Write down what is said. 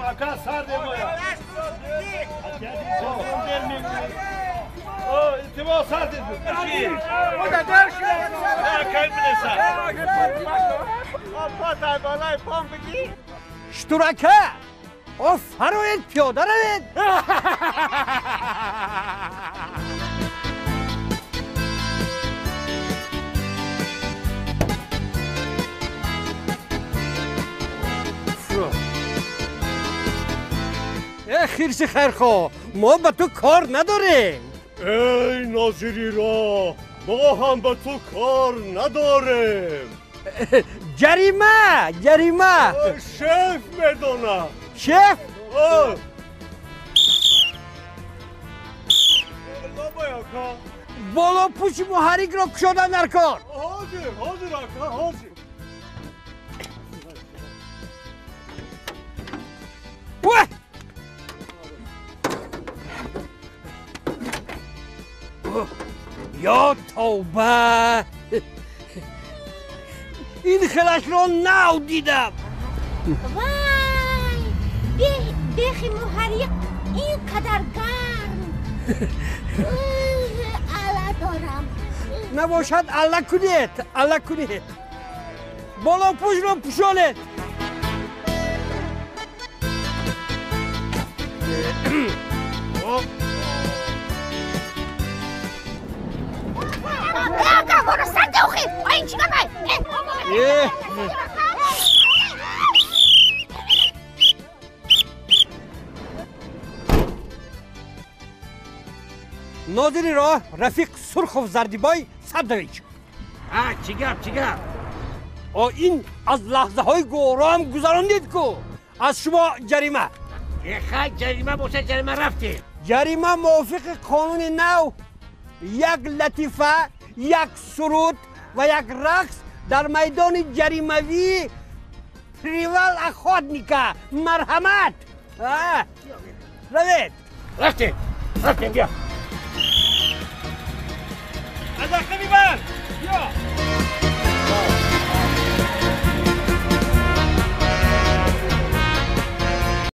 Ака, сар демоя. Илтимос, сар дедим. Штурака! О, фароед, пиёда равед! Э, хирси хайрхоҳ, мо ба ту кор надорем. Эй, нозири роҳ, мо ҳам ба ту кор надорем. Ҷарима, ҷарима. Шеф медонад. Шеф? Болопӯши муҳаррикро кушодан дар кор. Ҳозир, ҳозир, ака, ҳозир. Ё тавба, ин хелашро нав дидам. Вай, бехи муҳарриқ ин қадар гарм! Алла дорам. Набошад, алла кунед, алла кунед. Болопӯшро пӯшонед. Нозири роҳ рафиқ Сурхов Зардибой Сабдович. Чӣ гап, чӣ гап? О, ин аз лаҳзаҳои гӯроам гузарондид ку. Аз шумо ҷарима. Хай, ҷарима бошад, ҷарима, рафтем. Ҷарима мувофиқи қонуни нав як латифа, як суруд ва як рақс дар майдони ҷаримавии Привал Охотника. Марҳамат, равед. Рафтем, рафтем, бия. Аз ақиби ман, бия.